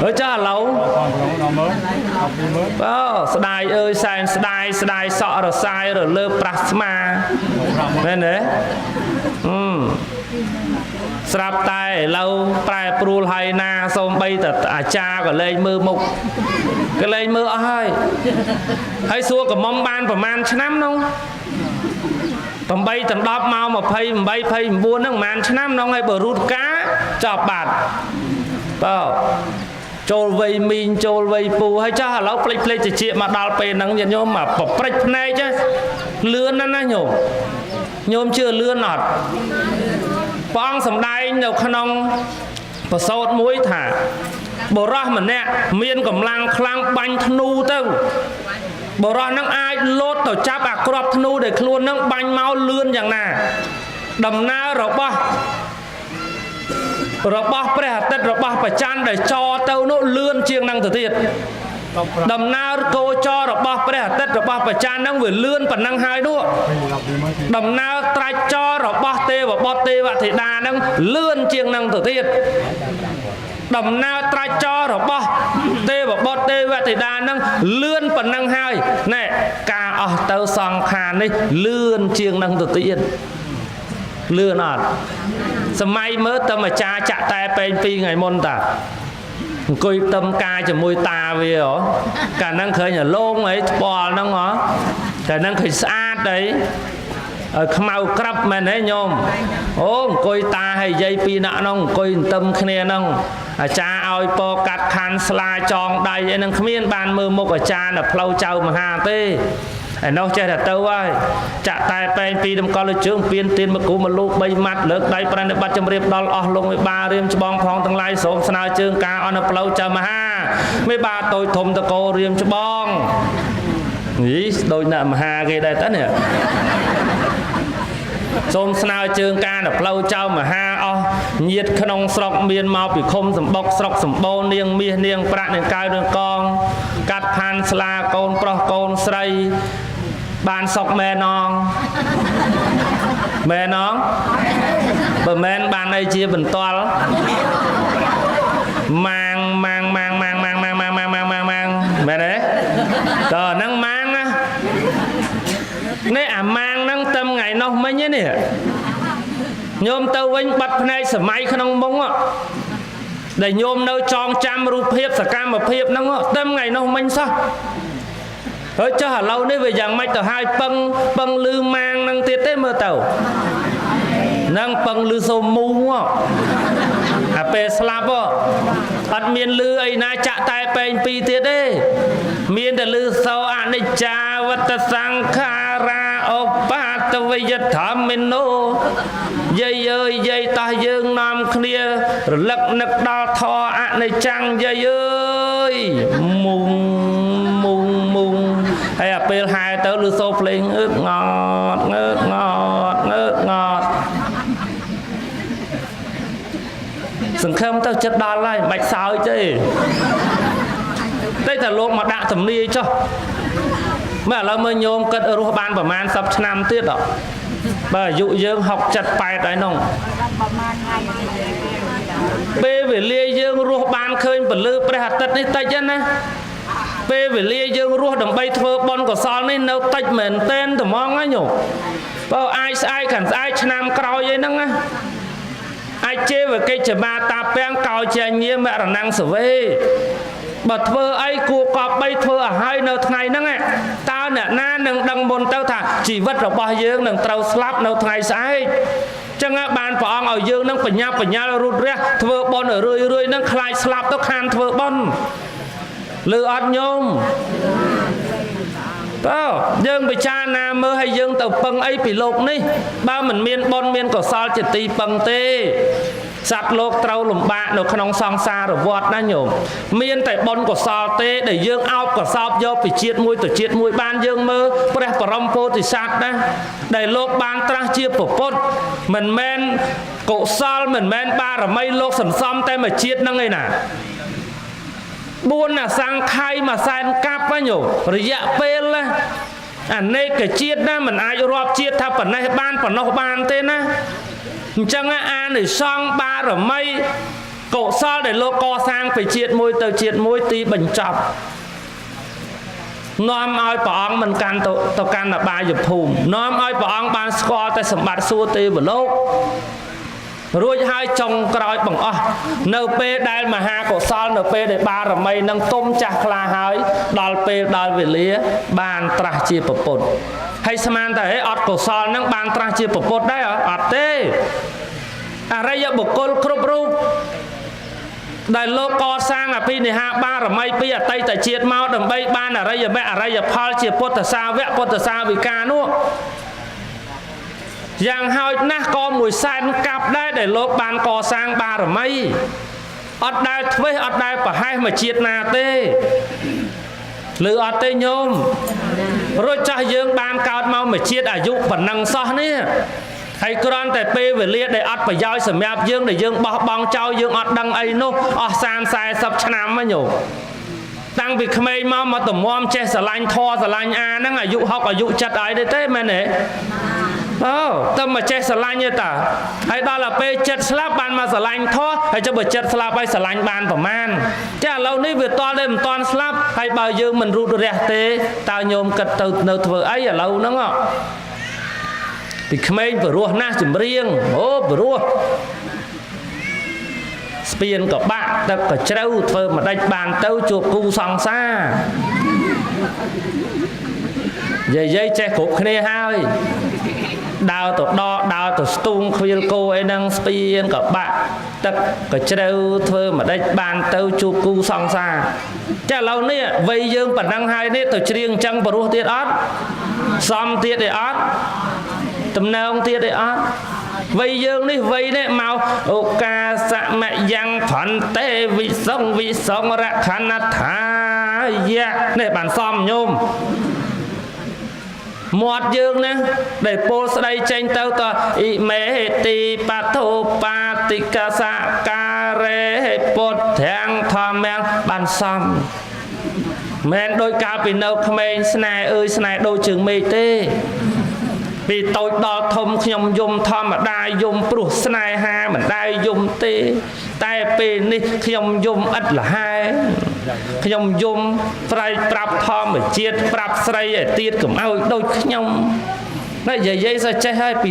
ហើយចាស់ឥឡូវបើស្ដាយអើយសែនស្ដាយស្ដាយសក់រសាយរលើប្រាស់ស្មាមែនទេអឺស្រាប់តែឥឡូវប្រែប្រួលហើយណាសូម្បីតែអាចារ្យក៏លែងមើលមុខក៏លែងមើលអស់ហើយហើយសួរកំមុំបានប្រហែលឆ្នាំនោះ8ដល់10មក28 29ហ្នឹងប្រហែលឆ្នាំនោះហើយបើរូតការចប់បាត់បើចូលវ័យមីងចូលវ័យពូហើយចាស់ឥឡូវភ្លេចភ្លេចតិចមកដល់ពេលហ្នឹងញាតិញោមមកប្រព្រឹត្តភ្នែកលឿនណាស់ណាញោមញោមជឿលឿនអត់ព្រះអង្គសម្ដែងនៅក្នុងប្រសូតមួយថាបុរសម្នាក់មានកម្លាំងខ្លាំងបាញ់ធ្នូទៅបុរសនឹងអាចលោតទៅចាប់អាក្របធ្នូដែលខ្លួននឹងបាញ់មកលឿនយ៉ាងណាដំណើររបស់ព្រះអាទិត្យរបស់ប្រច័នដែលចរទៅនោះលឿនជាងនឹងទៅទៀតដំណើរគោចររបស់ព្រះអាទិត្យរបស់ប្រច័ននឹងវាលឿនប៉ុណ្ណឹងហើយនោះដំណើរត្រាច់ចររបស់ទេវបុត្រទេវធីតានឹងលឿនជាងនឹងទៅទៀតដំណើរត្រាច់ចររបស់ទេវបុត្រទេវធីតានឹងលឿនប៉ុណ្ណឹងហើយណែការអស់ទៅសង្ខារនេះលឿនជាងនឹងទៅទៀតលឿនអត់សម័យមើលតែអាចារ្យចាក់តែពេង2ថ្ងៃមុនតាអង្គុយទឹមការជាមួយតាវាហ៎កាលហ្នឹងឃើញអាលងអីថ្ពាល់ហ្នឹងហ៎តែហ្នឹងឃើញស្អាតអីឲ្យខ្មៅក្រាប់មែនទេញោមអូអង្គុយតាហើយយាយពីរនាក់ហ្នឹងអង្គុយទឹមគ្នាហ្នឹងអាចារ្យឲ្យពកាត់ខាន់ស្លាចងដៃអីហ្នឹងគ្មានបានមើលមុខអាចារ្យនៅផ្លូវចៅមហាទេឯនោះចេះតែទៅហើយចាក់តែពេងពីតម្កល់លើជើងពៀនទៀនមកគូមកលោក3ម៉ាត់លើកដៃប្រណិបត្តិជំរាបដល់អស់លោកមេបារៀមច្បងផងទាំងឡាយសូមស្នើជើងការអស់នៅផ្លូវចៅមហាមេបាតូចធំតកោរៀមច្បងនេះដូចអ្នកមហាគេដែរតើនេះសូមស្នើជើងការនៅផ្លូវចៅមហាអស់ញាតក្នុងស្រុកមានមកពីឃុំសម្បុកស្រុកសម្បូរនាងមាសនាងប្រាក់នាងកៅនាងកងកាត់ផានស្លាកូនប្រុសកូនស្រីបានសុកមែនអងមែនអងបើមែនបានអីជាបន្ទាល់ម៉ាងម៉ាងម៉ាងម៉ាងម៉ាងម៉ាងម៉ាងម៉ាងម៉ាងម៉ាងម៉ាងមែនទេតើហ្នឹងម៉ាងណានេះអាម៉ាងហ្នឹងតែថ្ងៃនោះមិញនេះញោមទៅវិញបាត់ភ្នែកសម័យក្នុងមុងដែលញោមនៅចងចាំរូបភាពសកម្មភាពហ្នឹងតែថ្ងៃនោះមិញសោះហើយចុះឥឡូវនេះវាយ៉ាងម៉េចទៅហើយពឹងពឹងលឺម៉ាងហ្នឹងទៀតទេមើលទៅហ្នឹងពឹងលឺសូមូអាពេលស្លាប់អត់មានលឺអីណាចាក់តែពេងពីរទៀតទេមានតែលឺសោអនិច្ចាវត្តសង្ខារាឧបាទវិយធម្មិនោយាយអើយយាយតោះយើងនាំគ្នារលឹកនឹកដល់ធម៌អនិច្ចំយាយអើយមុងមុងមុងហើយអាពេលហែទៅលឺសូភ្លេងងើកងត់ងើកងត់ងើកងត់សង្ឃឹមទៅចិត្តដល់ហើយមិនបាច់សើចទេតែតែលោកមកដាក់ទំនាយចុះមើលឥឡូវមើលញោមគិតរស់បានប្រហែល10ឆ្នាំទៀតអត់បើអាយុយើង60 70 80ហើយនោះពេលវេលាយើងរស់បានឃើញពលឺព្រះអាទិត្យនេះតិចណាពេលវេលាយើងរស់ដើម្បីធ្វើបុណ្យកុសលនេះនៅតិចមែនទែនត្មងហ្នឹងញោមបើអាចស្អែកខាងស្អែកឆ្នាំក្រោយអីហ្នឹងណាអាចជេវកិច្ចមាតាពាំងកោជាញាមរណងសវេបើធ្វើអីគួរកប់បីធ្វើឲ្យហើយនៅថ្ងៃហ្នឹងតើអ្នកណានឹងដឹងមុនទៅថាជីវិតរបស់យើងនឹងត្រូវស្លាប់នៅថ្ងៃស្អែកចឹងបានព្រះអង្គឲ្យយើងនឹងបញ្ញាបញ្ញារូតរះធ្វើបុណ្យរឿយរឿយនឹងខ្លាចស្លាប់ទៅខានធ្វើបុណ្យឬអត់ញោមបើយើងពិចារណាមើលឲ្យយើងទៅពឹងអីពីលោកនេះបើមិនមានបុណ្យមានកុសលជាទីពឹងទេសត្វលោកត្រូវលំបាកនៅក្នុងសង្សារវដ្តណាញោមមានតែបុណ្យកុសលទេដែលយើងអោបកសោបយកពីជាតិមួយទៅជាតិមួយបានយើងមើលព្រះបរមពោធិសត្វណាដែលលោកបានត្រាស់ជាពុទ្ធមិនមែនកុសលមិនមែនបារមីលោកសន្សំតែមួយជាតិហ្នឹងឯណា4អសង្ខ័យមួយសែនកាប់ញោមរយៈពេលណាអនេកជាតិណាមិនអាចរាប់ជាតិថាប៉ុណ្ណេះបានប៉ុណ្ណោះបានទេណាអញ្ចឹងអានិសង្សបារមី កុសលដែលលោកកសាងពីជាតិមួយទៅជាតិមួយទីបញ្ចប់នាំឲ្យព្រះអង្គមិនកាន់ទៅកាន់អបាយភូមិនាំឲ្យព្រះអង្គបានស្គាល់តែសម្បត្តិសួគ៌ទេវលោករួចហើយចុងក្រោយបង្អស់នៅពេលដែលមហាកុសលនៅពេលដែលបារមីនឹងទុំចាស់ខ្លាហើយដល់ពេលដល់វេលាបានត្រាស់ជាពុទ្ធហើយស្មានតែអត់កុសលនឹងបានត្រាស់ជាពុទ្ធដែរអត់ទេអរិយបុគ្គលគ្រប់រូបដែលលោកកសាងអភិនិហាបារមីពីអតីតជាតិមកដើម្បីបានអរិយមគ្គអរិយផលជាពុទ្ធសាវកពុទ្ធសាវិកានោះយ៉ាងហោចណាស់ក៏1សែនកាប់ដែរដែលលោកបានកសាងបារមីអត់ដែលធ្វេសអត់ដែលប្រហែសមួយជាតិណាទេឬអត់ទេញោមរួចចាស់យើងបានកើតមកមួយជាតិអាយុប៉ុណ្ណឹងសោះនេះហើយគ្រាន់តែពេលវេលាដែលអត់ប្រយោជន៍សម្រាប់យើងដែលយើងបោះបង់ចោលយើងអត់ដឹងអីនោះអស់30 40ឆ្នាំហ្នឹងញោមតាំងពីក្មេងមកតម្រាំចេះស្រឡាញ់ធម៌ស្រឡាញ់អាហ្នឹងអាយុ60អាយុ70ហើយទេមែនទេអូតែមកចេះស្រឡាញ់ទេតាហើយដល់ទៅពេលចិត្តស្លាប់បានមកស្រឡាញ់ធម៌ហើយចុះបើចិត្តស្លាប់ហើយស្រឡាញ់បានប្រមាណចាឥឡូវនេះវាតល់តែមិនតាន់ស្លាប់ហើយបើយើងមិនរូតរះទេតើញោមគិតទៅនៅធ្វើអីឥឡូវហ្នឹងពីក្មេងព្រោះណាស់ចម្រៀងអូព្រោះស្ពានក៏បាក់ទឹកក៏ជ្រៅធ្វើមិនដាច់បានទៅជួបគូសង្សារយាយចេះគ្រប់គ្នាហើយដើរទៅដកដើរទៅស្ទូងខ្វៀលគោអីហ្នឹងស្ពានក៏បាក់ទឹកក៏ជ្រៅធ្វើមិនដាច់បានទៅជួបគូសង្សារចាឥឡូវនេះវ័យយើងប៉ុណ្ណឹងហើយនេះទៅច្រៀងអញ្ចឹងព្រោះទៀតអត់សំទៀតទេអត់តំណងទៀតទេអត់វ័យយើងនេះវ័យនេះមកឱកាសមយ៉ាងផន្តេវិសងវិសងរខណថាយៈនេះបានសំញោមមាត់យើងណាដែលពោលស្ដីចេញទៅតអ៊ីមេទីបធុបាតិកសការេពុទ្ធាំធម្មំបានសំមិនដោយកាលពីនៅក្មេងស្នេហ៍អើយស្នេហ៍ដូចជើងមេឃទេពីតូចដល់ធំខ្ញុំយំធម្មតាយំព្រោះស្នេហាមិនដែលយំទេតែពេលនេះខ្ញុំយំឥតលហែខ្ញុំយំប្រែប្រាប់ធម្មជាតិប្រាប់ស្រីឲ្យទៀតកុំឲ្យដូចខ្ញុំណាយាយសចេះហើយពី